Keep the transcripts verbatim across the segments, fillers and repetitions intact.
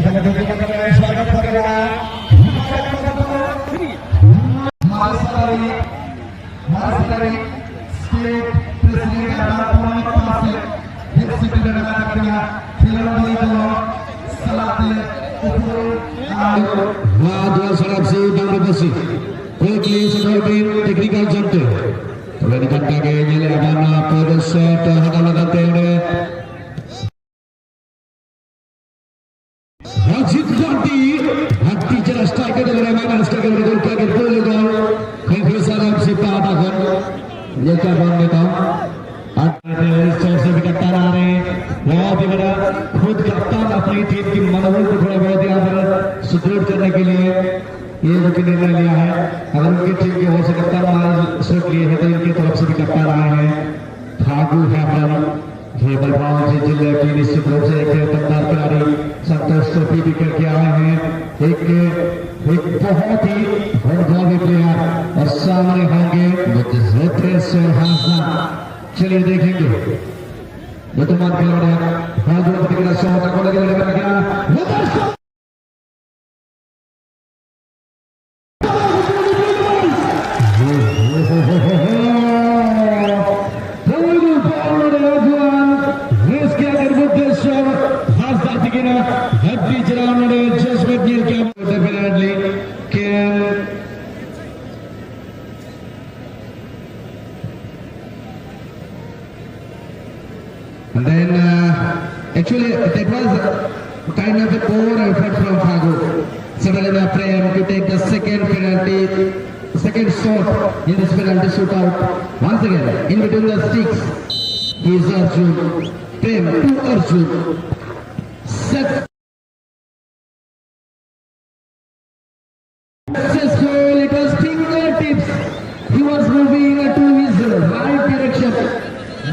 ᱥᱟᱹᱜᱩᱱ ᱫᱟᱨᱟᱢ state president ᱟᱨ ᱯᱚᱱᱚᱛ ᱯᱟᱨᱥᱮᱛ ᱦᱮᱡ ᱥᱮᱴᱮᱨ ᱟᱠᱟᱱ ᱛᱟᱵᱚᱱᱟ ᱠᱷᱮᱞᱳᱰᱤᱭᱟᱹ ᱫᱚ ᱥᱟᱞᱟᱜ ᱛᱮ ᱩᱯᱨᱩᱢ ᱟᱨ ᱱᱚᱣᱟ ᱫᱩᱣᱟᱨ ᱥᱚᱲᱚᱠ ᱥᱮ ᱰᱟᱝᱨᱤ ᱯᱟᱹᱥᱤ ᱠᱳᱪ ᱞᱤ ᱥᱮᱴᱮᱨ ᱵᱤᱱ ᱴᱮᱠᱱᱤᱠᱟᱞ ᱡᱚᱱᱛᱮ᱾ ᱛᱚᱵᱮ ᱱᱤᱛᱚᱜ ᱚᱱᱠᱟ ᱜᱮ ᱧᱮᱞᱮᱫᱼᱟ ᱵᱚᱱ ᱱᱚᱣᱟ ᱯᱨᱚᱫᱮᱥ ᱥᱮᱴ ᱦᱟᱸᱰᱮ ᱞᱟᱜᱟᱛᱮ ᱚᱸᱰᱮ ᱟᱡᱤᱛ ᱜᱟᱱᱫᱷᱤ, ᱟᱹᱰᱤ ᱪᱮᱦᱨᱟ ᱥᱴᱨᱟᱭᱤᱠ ᱠᱟᱛᱮ ᱢᱮᱱᱟᱭ, ᱢᱟᱭᱱᱟᱥ ᱠᱟᱛᱮ ᱢᱮᱱᱟᱭ, ᱜᱳᱞ ᱠᱟᱜᱮ ᱯᱳᱭᱞᱳ ᱜᱳᱞ᱾ ᱠᱷᱚᱱ ᱯᱷᱤᱨ ᱥᱟᱨᱟᱯ ᱥᱤᱯᱟ ᱟᱫᱟ ᱠᱷᱚᱱ᱾ ᱧᱮᱞ ᱠᱟᱜ ᱵᱚᱱ ᱱᱤᱛᱚᱝ᱾ ᱟᱨ ᱥᱚᱨ ᱥᱮ ᱠᱟᱯᱛᱟᱱ आ रहे हैं। बहुत ही बड़ा, खुद कप्तान अपनी टीम की मनोबल को थोड़ा बहुत यहाँ पर सुदृढ़ करने के लिए ये जो कि निर्णय लिया है। अगर उनकी टीम के ओर से कप्तान हमारे शॉट लिए हैं तो इनकी तरफ से भी कप्तान आए हैं। फागू हेमरम, ये बलरामपुर जिले की निश्चित रूप से एक दमदार खिलाड़ी, संतोष ट्रॉफी भी करके आए हैं। एक, एक बहुत ही अनुभवी प्लेयर और सामने होंगे रुद्रेश हांसदा। चलिए देखेंगे। वर्तमान खिलाड़ी है, फागू प्रतिक्रिया शॉट को लगे, लगे, लगे, लगे। ᱯᱩᱭᱞᱩ ᱵᱚᱞ ᱱᱚᱰᱮ ᱟᱹᱜᱩᱣᱟᱱ ᱨᱟᱹᱥᱠᱟᱹ ᱟᱜᱟᱨ ᱵᱩᱫᱽᱫᱷᱮᱥᱣᱚᱨ ᱦᱟᱸᱥᱫᱟ ᱛᱤᱠᱤᱱᱟᱜ ᱦᱟᱹᱰᱤ ᱪᱟᱞᱟᱣ ᱱᱚᱰᱮ ᱡᱚᱥᱯᱮᱴ ᱧᱮᱞ ᱠᱮᱫ definitely Ken And then, uh, actually, that was kind of a poor effort from Fagu. Severina Prem to take the second penalty, second shot in this penalty shootout. Once again, in between the sticks, he is Arjun. Prem to Arjun. Set. Successful, it was fingertips. He was moving to his right direction,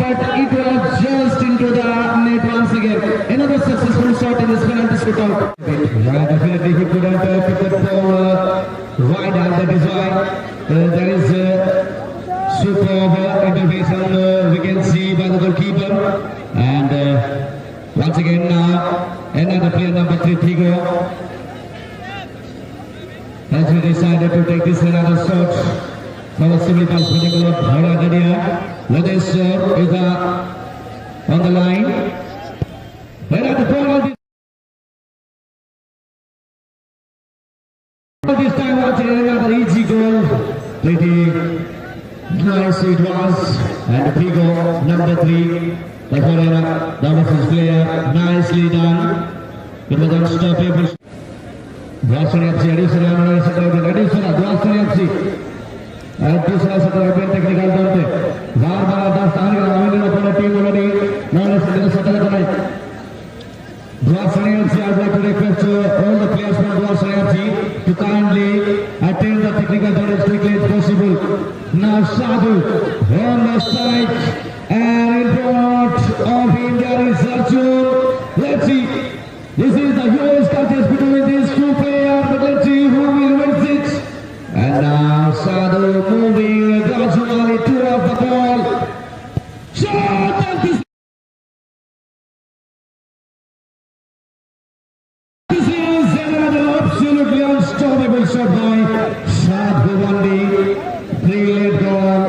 but it was just into the net once again. Another successful shot in this penalty shootout. Yeah, definitely he couldn't uh, pick up the ball uh, wide, and that is why uh, there is uh, superb uh, intervention uh, we can see by the goalkeeper. And uh, once again, uh, The player number three, Figo, has been decided to take this another shot from a semi-final particular Bhaira Gadia. With this shot is, uh, on the line. Where are the ball? This time, watching another easy goal. Pretty nice it was. And Figo, number three, the foreigner, the overseas player, nicely done. It was unstoppable. Boston F C additional, additional, additional, Boston F C. Additional, additional, technical dante. बार बार दस आने का मामले में अपने team वाले नहीं, नहीं, नहीं, नहीं, नहीं, नहीं, Dwarf Sani F C, I would like to request, uh, all the players from Dwarf Sani F C to kindly attend the technical dante as quickly as possible. Now Sadhu on the strike and in front of him there is Arjun. Let's see. This is the huge contest between these two players, but let's see who will win it. And now Sadhu moving gradually towards the ball. Shot! This is another absolutely unstoppable shot by Sadhu Mandi. Brilliant goal.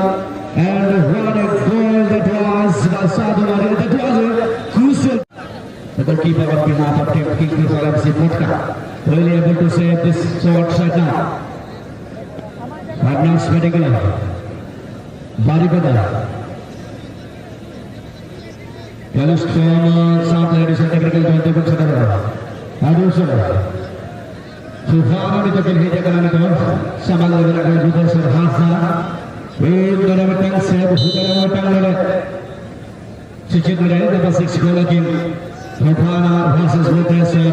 And what a goal that was by Sadhu Mandi. That was a crucial. The goalkeeper on behalf of Team Kings F C Kotka really able to save this shot right now. Arnab Smedigala. Barikada. Yalis Koma, South Ladies and Technical Joint Table Center. Adusa. Sufana ni takil hija kana ni to. Samal level ka juta sir hasa. Win dona metang save, dona metang dona. Sichit mere number six goal again. Sufana versus Bhutan sir.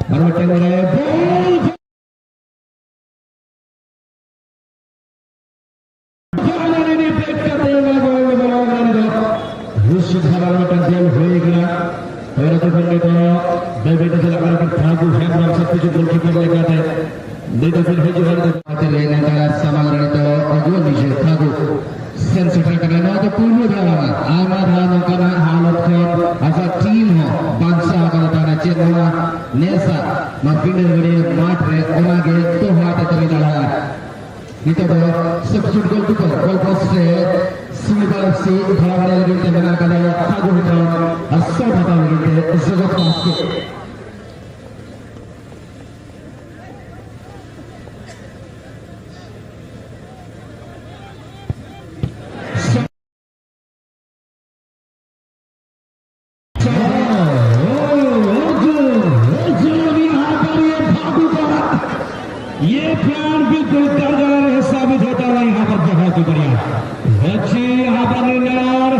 Number ten mere ball. Receive ᱫᱷᱟᱨᱟ ᱢᱤᱫᱴᱟᱝ ᱜᱳᱞ ᱦᱩᱭ ᱠᱟᱱᱟ᱾ ᱯᱮᱨᱮ ᱫᱚ ᱠᱷᱚᱱ ᱱᱤᱛᱚᱜ ᱫᱟᱹᱵᱤ ᱫᱚ ᱪᱟᱞᱟᱜ ᱠᱟᱱᱟ ᱴᱷᱟᱹᱠᱩᱨ ᱦᱮᱢᱵᱨᱚᱢ, ᱥᱟᱵ ᱠᱤᱪᱷᱩ ᱜᱳᱞᱠᱤᱯᱟᱨ ᱞᱮᱠᱟᱛᱮ᱾ ᱱᱤᱛᱚᱜ ᱠᱷᱚᱱ ᱦᱤᱡᱩᱜ ᱦᱟᱸᱜ ᱫᱚ ᱟᱛᱮ ᱞᱟᱹᱭ ᱞᱮᱱ ᱛᱟᱭᱟ ᱥᱟᱢᱟᱝ ᱨᱮ ᱱᱤᱛᱚᱜ ᱚᱡᱚᱭ ᱱᱤᱥᱮ ᱴᱷᱟᱹᱠᱩᱨ ᱥᱮᱱ ᱥᱮᱴᱮᱨ ᱠᱟᱱᱟ᱾ ᱱᱚᱣᱟ ᱫᱚ ᱯᱩᱭᱞᱩ ᱫᱷᱟᱣ ᱠᱟᱱᱟ᱾ ᱟᱭᱢᱟ ᱫᱷᱟᱣ ᱱᱚᱝᱠᱟᱱᱟᱜ ᱦᱟᱞᱚᱛ ᱠᱷᱚᱱ ᱟᱡᱟᱜ ᱴᱤᱢ ᱦᱚᱸ ᱵᱟᱧᱪᱟᱣ ᱠᱟᱫᱟ ᱛᱟᱦᱮᱱᱟ᱾ ᱪᱮᱫ ᱱᱚᱣᱟ ᱱᱮᱥᱟᱜ ᱱᱚᱣᱟ ᱯᱤᱸᱰᱟᱹ ᱜᱟᱹᱲᱭᱟᱹ ᱢᱟᱴᱷ ᱨᱮ ᱚᱱᱟᱜᱮ ᱫᱚᱦᱲᱟ ᱛᱮ ᱠᱟᱹᱢᱤ ᱫᱟᱲᱮᱭᱟᱜᱼᱟ᱾ ᱱᱤᱛᱚᱜ ᱫᱚ substitute goalkeeper, goal post ᱨᱮ ᱥᱤᱢᱤᱯᱟᱲ FC ᱫᱷᱟᱨᱟ ᱵᱟᱲᱟᱭ ᱞᱟᱹᱜᱤᱫ ᱛᱮ ᱢᱮᱱᱟᱜ ᱟᱠᱟᱫᱟ ᱯᱷᱟᱹᱜᱩ ᱦᱮᱢᱵᱨᱚᱢ ᱟᱨ shot ᱦᱟᱛᱟᱣ ᱞᱟᱹᱜᱤᱫ ᱛᱮ ᱡᱚᱜᱚᱛ ᱵᱟᱥᱠᱮ᱾ ये प्यार भी दिल दर्द वाला हिस्सा भी देता हुआ यहाँ पर बहुत ही बढ़िया। बच्ची यहाँ पर निर्णय और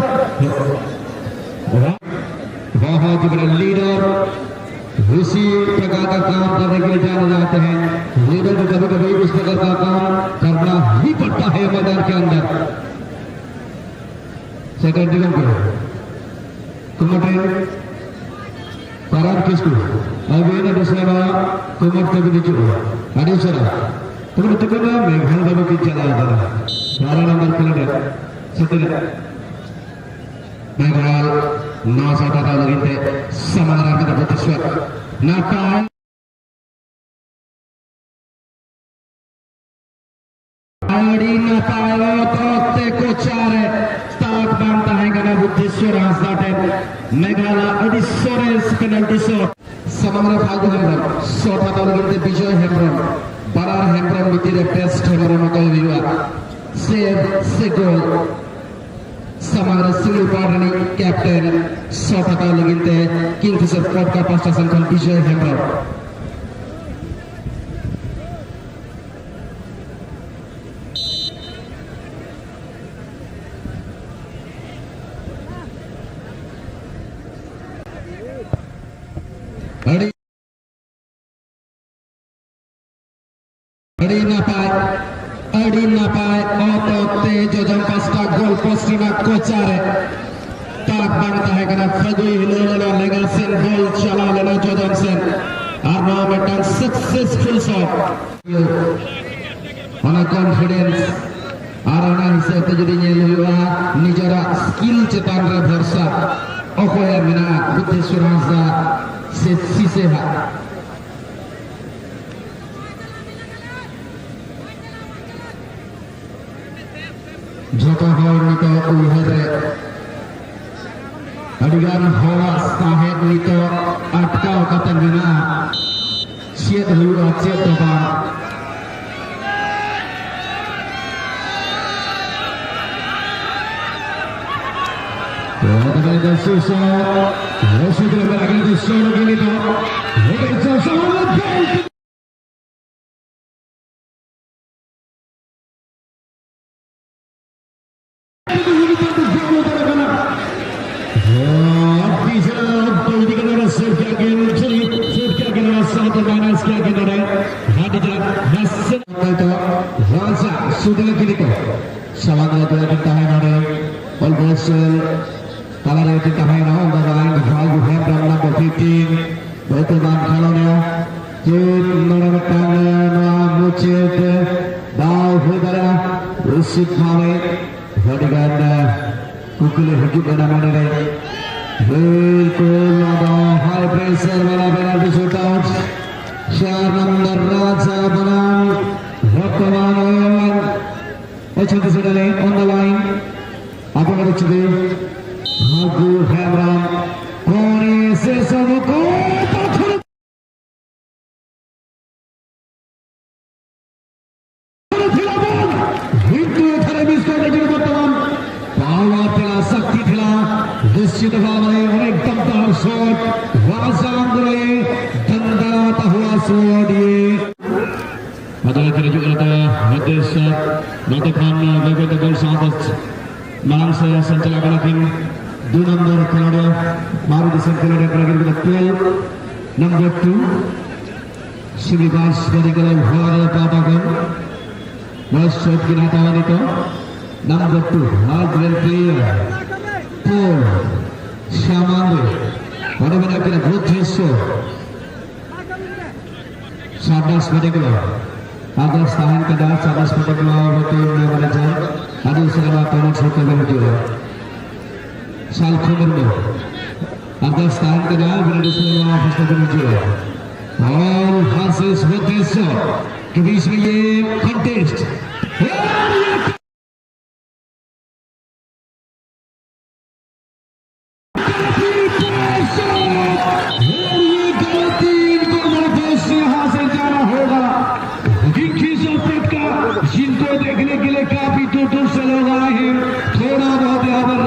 बहुत ही बड़ा लीडर उसी प्रकार का काम करने के लिए जाने जाते हैं। लीडर को कभी कभी इस प्रकार का काम करना ही पड़ता है मैदान के अंदर। Second division ko. Kumatin. Paran Kisku. Abina Dusana. Kumat Kabinichu. Adisara. Kumatukuna Meghalaya Babu Kichana. Paran number three. Second. Meghalaya. Nasa Tata Laginte. Samara Kata Butiswa. Naka. ᱟᱹᱰᱤ ᱱᱟᱯᱟᱭ ᱚᱛ ᱚᱛ ᱛᱮ ᱠᱚᱪᱟ ᱨᱮ ᱛᱟᱠ ᱵᱟᱝ ᱛᱟᱦᱮᱸ ᱠᱟᱱᱟ ᱵᱩᱫᱽᱫᱷᱮᱥᱣᱚᱨ ᱦᱟᱸᱥᱫᱟ ᱴᱷᱮᱱ᱾ ᱢᱮᱜᱷᱟᱞᱟ ᱟᱹᱰᱤ ᱥᱚᱨᱮᱥ penalty shot᱾ ᱥᱟᱢᱟᱝ ᱨᱮ ᱯᱷᱟᱹᱜᱩ ᱦᱮᱢᱵᱨᱚᱢ, shot ᱦᱟᱛᱟᱣ ᱞᱟᱹᱜᱤᱫ ᱛᱮ ᱵᱤᱡᱚᱭ ᱦᱮᱢᱵᱨᱚᱢ, ᱵᱟᱱᱟᱨ ᱦᱮᱢᱵᱨᱚᱢ ᱵᱷᱤᱛᱤᱨ ᱨᱮ best ᱦᱮᱢᱵᱨᱚᱢ ᱚᱠᱚᱭ ᱦᱩᱭᱩᱜᱼᱟ, save ᱥᱮ goal᱾ ᱥᱟᱢᱟᱝ ᱨᱮ ᱥᱤᱢᱞᱤᱯᱟᱞ ᱨᱤᱱᱤᱡ captain, shot ᱦᱟᱛᱟᱣ ᱞᱟᱹᱜᱤᱫ ᱛᱮ Kingfisher ᱯᱚᱴᱠᱟ ᱯᱟᱦᱴᱟ ᱥᱮᱱ ᱠᱷᱚᱱ ᱵᱤᱡᱚᱭ ᱦᱮᱢᱵᱨᱚᱢ᱾ ᱟᱹᱰᱤ ᱟᱹᱰᱤ ᱱᱟᱯᱟᱭ, ᱟᱹᱰᱤ ᱱᱟᱯᱟᱭ, ᱚᱛ ᱚᱛ ᱛᱮ ᱡᱚᱡᱚᱢ ᱯᱟᱥᱴᱟ goal post ᱨᱮᱱᱟᱜ ᱠᱚᱪᱟ ᱨᱮ ᱛᱟᱠ ᱵᱟᱝ ᱛᱟᱦᱮᱸ ᱠᱟᱱᱟ᱾ ᱯᱷᱟᱹᱜᱩᱭ ᱦᱤᱞᱟᱹᱣ ᱞᱮᱱᱟ, ᱞᱮᱸᱜᱟ ᱥᱮᱱ ball ᱪᱟᱞᱟᱣ ᱞᱮᱱᱟ ᱡᱚᱡᱚᱢ ᱥᱮᱱ, ᱟᱨ ᱱᱚᱣᱟ ᱢᱤᱫᱴᱟᱝ successful shot᱾ ᱚᱱᱟ confidence ᱟᱨ ᱚᱱᱟ ᱦᱤᱥᱟᱹᱵ ᱛᱮ ᱡᱩᱫᱤ ᱧᱮᱞ ᱦᱩᱭᱩᱜᱼᱟ, ᱱᱤᱡᱮᱨᱟᱜ skill ᱪᱮᱛᱟᱱ ᱨᱮ ᱵᱷᱚᱨᱥᱟ ᱚᱠᱚᱭᱟᱜ ᱢᱮᱱᱟᱜᱼᱟ, ᱵᱩᱫᱽᱫᱷᱮᱥᱣᱚᱨ ᱦᱟᱸᱥᱫᱟ ᱥᱮ ᱥᱤᱥᱮ ᱦᱟᱸᱜ᱾ ᱡᱚᱛᱚ ᱦᱚᱲ ᱱᱤᱛᱚᱜ ᱩᱭᱦᱟᱹᱨ ᱨᱮ ᱟᱹᱰᱤᱜᱟᱱ ᱦᱚᱲᱟᱜ ᱥᱟᱦᱮᱫ ᱱᱤᱛᱚᱜ ᱟᱴᱠᱟᱣ ᱠᱟᱛᱮ ᱢᱮᱱᱟᱜᱼᱟ᱾ ᱪᱮᱫ ᱦᱩᱭᱩᱜᱼᱟ, ᱪᱮᱫ ᱫᱚ ᱵᱟᱝ᱾ ᱛᱚ, ᱛᱚᱵᱮ ᱱᱤᱛᱚᱜ ᱥᱩᱨ ᱥᱮ, ᱥᱩᱨ ᱥᱮ ᱢᱮᱱᱟᱜ ᱠᱤᱱᱟ ᱱᱤᱛᱚᱜ ᱥᱩᱨ ᱨᱮᱜᱮ ᱱᱤᱛᱚᱜ᱾ ᱱᱤᱛᱚᱜ ᱥᱩᱨ ᱥᱮ ᱥᱟᱢᱟᱝ ᱨᱮ ᱛᱟᱦᱮᱸ ᱱᱚᱰᱮ, almost, ᱛᱟᱞᱟᱨᱮ ᱛᱟᱦᱮᱸ ᱱᱚᱰᱮ, number fifteen, ᱵᱚᱨᱛᱚᱢᱟᱱ ᱠᱷᱮᱞᱳᱰᱤᱭᱟᱹ᱾ ᱪᱮᱫ ᱱᱚᱰᱮ ᱢᱤᱫᱴᱟᱝ ᱱᱚᱣᱟ ᱢᱩᱪᱟᱹᱫ ᱫᱟᱣ ᱦᱩᱭ ᱫᱟᱲᱮᱭᱟᱜᱼᱟ? ᱱᱤᱥᱪᱤᱛ ᱵᱷᱟᱵᱮ ᱟᱹᱰᱤᱜᱟᱱ ᱠᱩᱠᱞᱤ ᱦᱤᱡᱩᱜ ᱠᱟᱱᱟ ᱢᱚᱱᱮᱨᱮ᱾ ᱵᱤᱞᱠᱩᱞ ᱱᱚᱣᱟ ᱫᱚ high pressure ᱵᱟᱞᱟ penalty shootout᱾ ᱪᱟᱨ ᱱᱚᱢᱵᱚᱨ ᱨᱟᱡᱟ ᱵᱚᱱᱟᱢ ᱵᱚᱨᱛᱚᱢᱟᱱ ᱮ ᱪᱷᱚᱛᱤᱥᱜᱚᱲ ᱨᱮ on the line᱾ ᱟᱵᱚ ᱠᱚ ᱪᱷᱩᱵᱤ ᱦᱟᱹᱜᱩ ᱦᱮᱢᱵᱨᱚᱢ ᱠᱚᱨᱮ ᱥᱮ ᱥᱚᱵ ᱠᱚ ᱯᱟᱛᱷᱚᱨ ᱠᱷᱮᱞᱟᱵᱚᱱ᱾ ᱦᱤᱱᱫᱩ ᱫᱷᱟᱨᱮ ᱵᱤᱥᱠᱚᱴ ᱮᱴᱤ ᱵᱚᱨᱛᱚᱢᱟᱱ power ᱛᱷᱮᱞᱟ, ᱥᱚᱠᱛᱤ ᱛᱷᱮᱞᱟ, ᱱᱤᱥᱪᱤᱛ ᱵᱷᱟᱵ ᱨᱮ ᱚᱱᱮᱠ ᱫᱚᱢᱫᱟᱨ shot, ᱨᱟᱡᱟ ᱟᱝᱜᱽᱨᱮ ᱫᱚᱢᱫᱟᱨ ᱛᱟᱦᱩᱣᱟ shot ᱤᱭᱟᱹ᱾ ᱵᱟᱫᱟᱞ ᱠᱟᱛᱮ ᱦᱤᱡᱩᱜ ᱠᱟᱱᱟ ᱛᱟᱭᱟ ᱢᱤᱫᱴᱮᱱ ᱥᱟᱨ, ᱱᱚᱛᱮ ᱠᱷᱚᱱ ᱜᱚᱜᱚᱭ ᱛᱟᱠᱚ ᱥᱟᱶᱛᱮ ᱢᱟᱲᱟᱝ ᱥᱮ ᱥᱮᱱ ᱪᱟᱞᱟᱜ ᱠᱟᱱᱟ ᱠᱤᱱ᱾ ᱫᱩ ᱱᱚᱢᱵᱚᱨ ᱠᱷᱮᱞᱳᱰᱤᱭᱟᱹ, ᱢᱟᱨᱮ ᱫᱤᱥᱚᱢ ᱠᱷᱮᱞᱳᱰᱤᱭᱟᱹ ᱠᱟᱱᱟ ᱠᱤᱱ, twelve number two, ᱥᱤᱵᱤᱵᱟᱥ ᱵᱟᱨᱤᱠᱟᱞᱟ ᱵᱷᱟᱨᱚᱛ ᱯᱟᱦᱴᱟ ᱠᱷᱚᱱ ᱵᱟᱥ ᱥᱚᱴ ᱠᱤᱱ ᱦᱟᱛᱟᱣᱟ ᱱᱤᱛᱚᱜ᱾ Number two, hard well player, Paul, ᱥᱟᱢᱟᱝ ᱨᱮ, ᱚᱸᱰᱮ ᱢᱮᱱᱟᱜ ᱠᱤᱱᱟ ᱵᱩᱫᱽᱫᱷᱮᱥᱥᱚᱨ᱾ ᱥᱟᱵᱟᱥ ᱵᱟᱨᱤᱠᱟᱞᱟ᱾ ᱟᱨᱫᱟᱥ ᱛᱟᱦᱮᱱ ᱠᱟᱱᱟ, ᱥᱟᱵᱟᱥ ᱵᱟᱨᱤᱠᱟᱞᱟ ᱦᱚᱭᱛᱳ ᱱᱚᱣᱟ ᱵᱟᱨᱮ ᱛᱮ ᱟᱹᱰᱤ ᱩᱥᱟᱹᱨᱟ ᱱᱚᱣᱟ ᱯᱚᱭᱮᱱᱴ ᱥᱚᱨᱠᱟᱨ ᱨᱮ ᱦᱤᱡᱩᱜᱼᱟ᱾ ᱥᱟᱞᱠᱷᱩ ᱢᱩᱨᱢᱩ᱾ ᱟᱨᱫᱟᱥ ᱛᱟᱦᱮᱱ ᱠᱟᱱᱟ ᱵᱤᱱᱟᱹ ᱰᱤᱥᱯᱞᱮ ᱱᱚᱣᱟ ᱯᱟᱥᱴᱟ ᱠᱷᱚᱱ ᱦᱤᱡᱩᱜᱼᱟ᱾ ᱚᱞ ᱦᱟᱨᱥᱮᱥ ᱵᱚᱛᱨᱤᱥ ᱥᱚ ᱠᱤᱵᱤᱥ ᱢᱮ ᱠᱚᱱᱴᱮᱥᱴ᱾